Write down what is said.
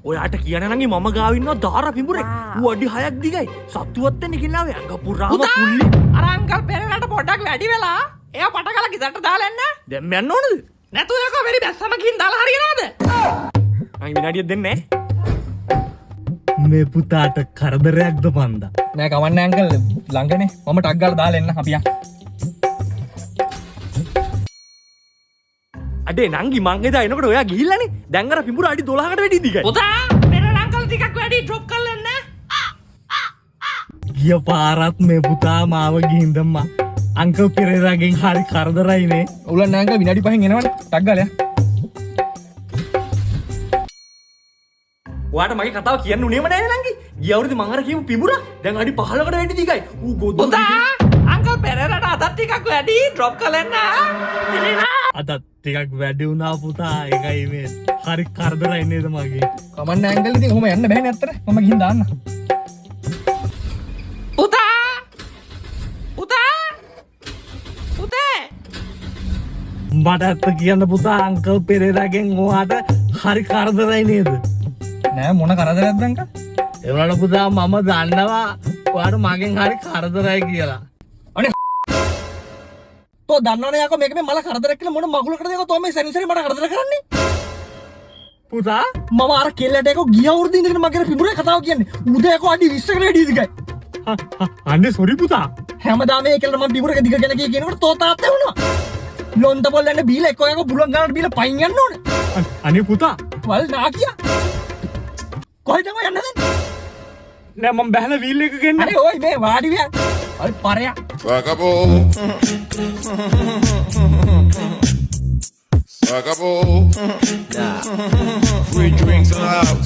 ඔයාට කියන්න නංගි, මම ගාව ඉන්නවා දාර පිඹුරෙක්. ඌ අඩි 6ක් දිගයි. සත්තුවත් එන්න කිල්ලාවේ ඇඟ පුරාම පුතා පුල්ලි. අර අංකල් පෙරේරාට පොඩ්ඩක් වැඩි වෙලා. එයා පට ගාලා ගෙදරට දාලා එන්න. දැන් යන්න ඕනද? නැතුව යකෝ වෙරි බැස්සම ගිහින් දාලා හරියනවද? නංගි, විනාඩියක් දෙන්නේ. මේ පුතාට කරදරයක්ද පන්දා? නෑ, කමක් නෑ අංකල්, ළඟනේ. මම ටක් ගාලා දාලා එන්න අපි යන්. අඩේ නංගි, මං එදා එනකොට ඔයා ගිහිල්ලානේ. දැන් අර පිඹුර අඩි 12කට වැඩි දිගයි. පුතා, පෙරේරා අංකල් ටිකක් වැඩි, ඩ්‍රොප් කරලා එන්න. ගිය පාරත් මේ පුතා මාව ගිහින් දැම්මා. අංකල් පෙරේරාගෙන් හරි කරදරයිනේ. අවුලක් නෑ අංකල්, විනාඩි 5න් එනවනේ. ටක් ගාලා යන්. ඔයාට මගේ කතාව කියන්න උනේම නෑ නංගි. ගිය අවුරුද්දේ මං අර කියපු පිඹුරා දැන් අඩි 15කට වැඩි දිගයි. ඌ ගොඩ පුතා, අංකල් පෙරේරාට අදත් ටිකක් වැඩි, ඩ්‍රොප් කරලා එන්න. පෙරේරා අදත් ටිකක් වැඩි වුණා පුතා. ඒකයි මේ හරි කරදරයි නේද මගේ? කමක් නෑ අංකල්, ඉතින් ඔහොම යන්න බෑනේ ඇත්තට. මම ගිහින් දාන්න. පුතා, පුතා, පුතේ. මට ඇත්ත කියන්න පුතා, අංකල් පෙරේරාගෙන් ඔයාට හරි කරදරයි නේද? නෑ, මොන කරදරයක්ද අංකල්? ඒ වුණාට පුතා, මම දන්නවා ඔයාට මගෙන් හරි කරදරයි කියලා. අනේ තෝ දන්නවනේ යකෝ මේක මේ මල කරදරයක් කියලා. මොන මගුලකටද යකෝ තෝ මේ සැරින් සැරේ මට කරදර කරන්නේ? පුතා, මම අර කෙල්ලට යකෝ ගිය අවුරුද්දේ ඉඳගෙන මගේ අර පිඹුරේ කතාව කියන්නේ. උදේ යකෝ අඩි 20කට වැඩි දිගයි. අනේ සොරි පුතා. හැමදාම මේ කෙල්ලට මම පිඹුරක දිග ගැන කිය කියනකොට තෝ තාත්තා වුණා. ලොන්ද පොල් යන්න බීලා එක්කෝ යකෝ බුලන් ගානට බීලා පයින් යන්න ඕනේ. අනේ පුතා. වල් නාකියා. කොහෙද ඔය යන්න හදන්නේ? නෑ, මම බැහැලා වීල් එක ගෙන්න. අනේ ඔයි මේ වාඩි වෙන්න. ඔය පරයා. Acabou. Acabou. Free drinks allowed.